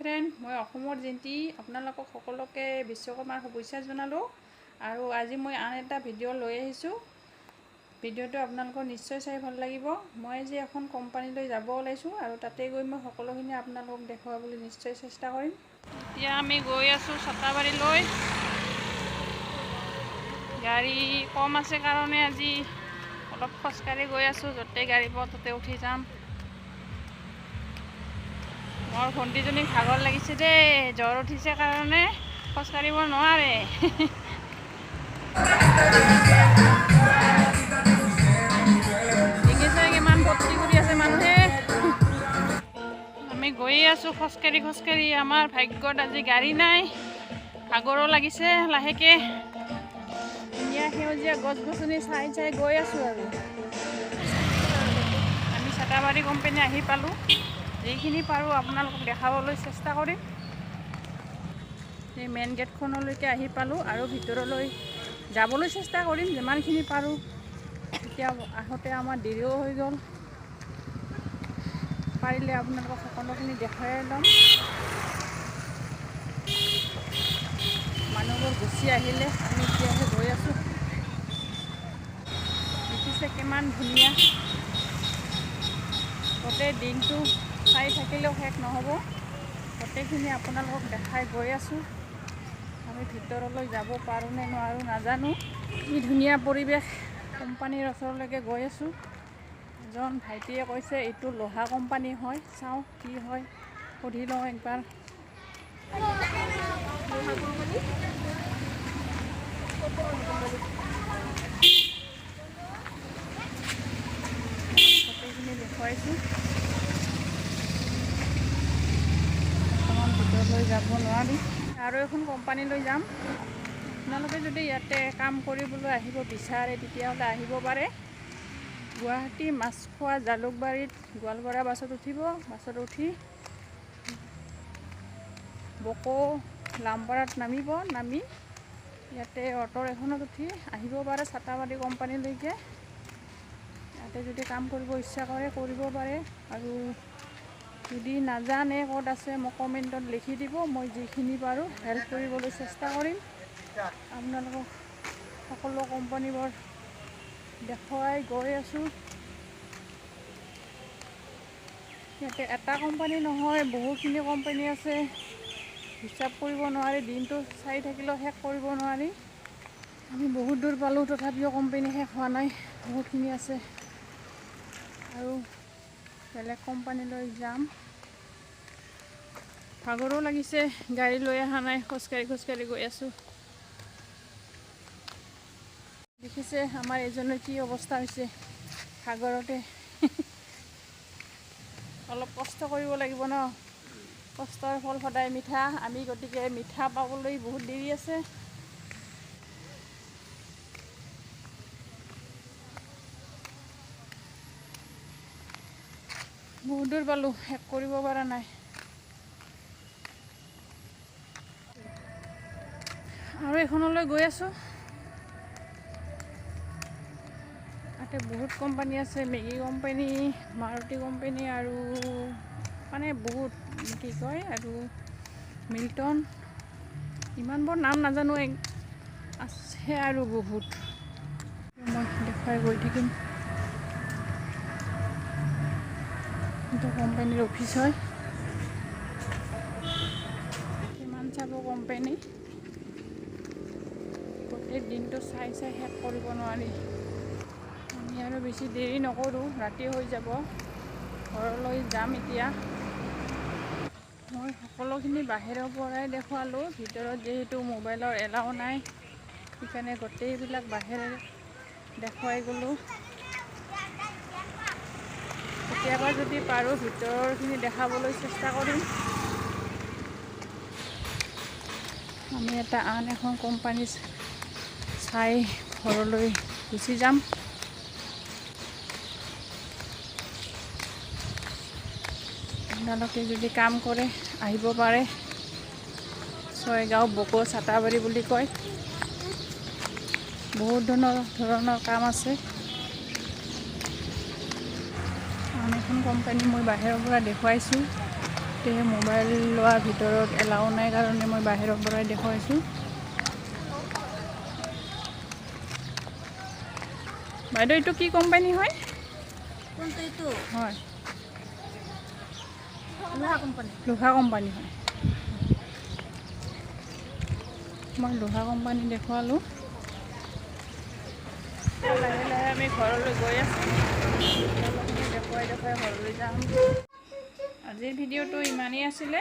Friend, মই অসমৰ জিন্তি আপোনালোকক সকলোকে বিশ্বকৰ্মাৰ শুভেচ্ছা জনালোঁ। আৰু আজি মই আন এটা ভিডিঅ' লৈ আহিছোঁ। ভিডিঅ'টো আপোনালোকৰ নিশ্চয় চাই ভাল লাগিব। মই আজি এখন কোম্পানীলৈ যাব ওলাইছোঁ আৰু তাতে গৈ মই সকলোখিনি আপোনালোকক দেখুৱাবলৈ নিশ্চয় চেষ্টা কৰিম। এতিয়া আমি গৈ আছোঁ ছাতাবাৰীলৈ। গাড়ী কম আছে কাৰণে আজি অলপ খোজকাঢ়ি গৈ আছোঁ। য'তে গাড়ী পাওঁ ত'তে উঠি যাম। মোৰ ভণ্টিজনীক ভাগৰ লাগিছে দেই, জ্বৰ উঠিছে কাৰণে খোজকাঢ়িব নোৱাৰে। দেখিছে কিমান ফূৰ্তি কৰি আছে মানুহে। আমি গৈয়ে আছোঁ খোজকাঢ়ি খোজকাঢ়ি। আমাৰ ভাগ্যত আজি গাড়ী নাই, ভাগৰো লাগিছে। লাহেকৈ ধুনীয়া সেউজীয়া গছ গছনি চাই চাই গৈ আছোঁ। আৰু আমি ছাতাবাৰী কোম্পানী আহি পালোঁ। যিখিনি পাৰোঁ আপোনালোকক দেখাবলৈ চেষ্টা কৰিম। এই মেইন গেটখনলৈকে আহি পালোঁ আৰু ভিতৰলৈ যাবলৈ চেষ্টা কৰিম যিমানখিনি পাৰোঁ। এতিয়া আহোঁতে আমাৰ দেৰিও হৈ গ'ল। পাৰিলে আপোনালোকক সকলোখিনি দেখুৱাই ল'ম। মানুহবোৰ গুচি আহিলে, আমি এতিয়াহে গৈ আছোঁ। দেখিছে কিমান ধুনীয়া। গোটেই দিনটো চাই থাকিলেও শেষ নহ'ব। গোটেইখিনি আপোনালোকক দেখাই গৈ আছোঁ। আমি ভিতৰলৈ যাব পাৰোঁ নে নোৱাৰোঁ নাজানো। কি ধুনীয়া পৰিৱেশ। কোম্পানীৰ ওচৰলৈকে গৈ আছোঁ। এজন ভাইটিয়ে কৈছে এইটো লোহা কোম্পানী হয়। চাওঁ কি হয়, সুধি লওঁ একবাৰ। গোটেইখিনি দেখুৱাইছোঁ। বৰ্তমান ভিতৰলৈ যাব নোৱাৰি। আৰু এখন কোম্পানীলৈ যাম। আপোনালোকে যদি ইয়াতে কাম কৰিবলৈ আহিব বিচাৰে তেতিয়াহ'লে আহিব পাৰে। গুৱাহাটী মাছখোৱা জালুকবাৰীত গোৱালপাৰা বাছত উঠিব। বাছত উঠি বকো লামপাৰাত নামিব। নামি ইয়াতে অ'টোৰ এখনত উঠি আহিব পাৰে ছাতাবাৰী কোম্পানীলৈকে। ইয়াতে যদি কাম কৰিব ইচ্ছা কৰে কৰিব পাৰে। আৰু যদি নাজানে ক'ত আছে মোক কমেণ্টত লিখি দিব। মই যিখিনি পাৰোঁ হেল্প কৰিবলৈ চেষ্টা কৰিম। আপোনালোকক সকলো কোম্পানীবোৰ দেখুৱাই গৈ আছোঁ। ইয়াতে এটা কোম্পানী নহয়, বহুখিনি কোম্পানী আছে। হিচাপ কৰিব নোৱাৰি, দিনটো চাই থাকিলেও শেষ কৰিব নোৱাৰি। আমি বহুত দূৰ পালোঁ, তথাপিও কোম্পানী শেষ হোৱা নাই, বহুতখিনি আছে। আৰু বেলেগ কোম্পানীলৈ যাম। ভাগৰো লাগিছে, গাড়ী লৈ অহা নাই, খোজকাঢ়ি খোজকাঢ়ি গৈ আছোঁ। দেখিছে আমাৰ এজনৰ কি অৱস্থা হৈছে ভাগৰতে। অলপ কষ্ট কৰিব লাগিব ন, কষ্টৰ ফল সদায় মিঠা। আমি গতিকে মিঠা পাবলৈ বহুত দেৰি আছে। বহুত দূৰ পালোঁ, শেষ কৰিব পৰা নাই। আৰু এখনলৈ গৈ আছোঁ। তাতে বহুত কোম্পানী আছে, মেগী কোম্পানী, মাৰুতি কোম্পানী আৰু মানে বহুত কি কয় আৰু মিল্টন, ইমানবোৰ নাম নাজানো, আছে আৰু বহুত। মই দেখুৱাই গৈ থাকিম। এইটো কোম্পানীৰ অফিচ হয়। কিমান চাব কোম্পানী, গোটেই দিনটো চাই চাই শেষ কৰিব নোৱাৰি। আমি আৰু বেছি দেৰি নকৰোঁ, ৰাতি হৈ যাব। ঘৰলৈ যাম এতিয়া। মই সকলোখিনি বাহিৰৰ পৰাই দেখুৱালোঁ। ভিতৰত যিহেতু মোবাইলৰ এলাও নাই, সেইকাৰণে গোটেইবিলাক বাহিৰেৰে দেখুৱাই গ'লোঁ। কেতিয়াবা যদি পাৰোঁ ভিতৰৰখিনি দেখাবলৈ চেষ্টা কৰিম। আমি এটা আন এখন কোম্পানী চাই ঘৰলৈ গুচি যাম। আপোনালোকে যদি কাম কৰে আহিব পাৰে। ছয়গাঁও বকো ছাতাবাৰী বুলি কয়। বহুত ধৰণৰ কাম আছে। আন এখন কোম্পানী মই বাহিৰৰ পৰা দেখুৱাইছোঁ। ইয়াতে মোবাইল লোৱাৰ ভিতৰত এলাও নাই কাৰণে মই বাহিৰৰ পৰাই দেখুৱাইছোঁ। বাইদেউ, এইটো কি কোম্পানী হয়? কোনটো এইটো? হয়। লোহা কোম্পানী। লোহা কোম্পানী হয়। মই লোহা কোম্পানী দেখুৱালোঁ। লাহে লাহে আমি ঘৰলৈ গৈ আছোঁ। দেখুৱাই দেখুৱাই ঘৰলৈ যাম। আজিৰ ভিডিঅ'টো ইমানেই আছিলে।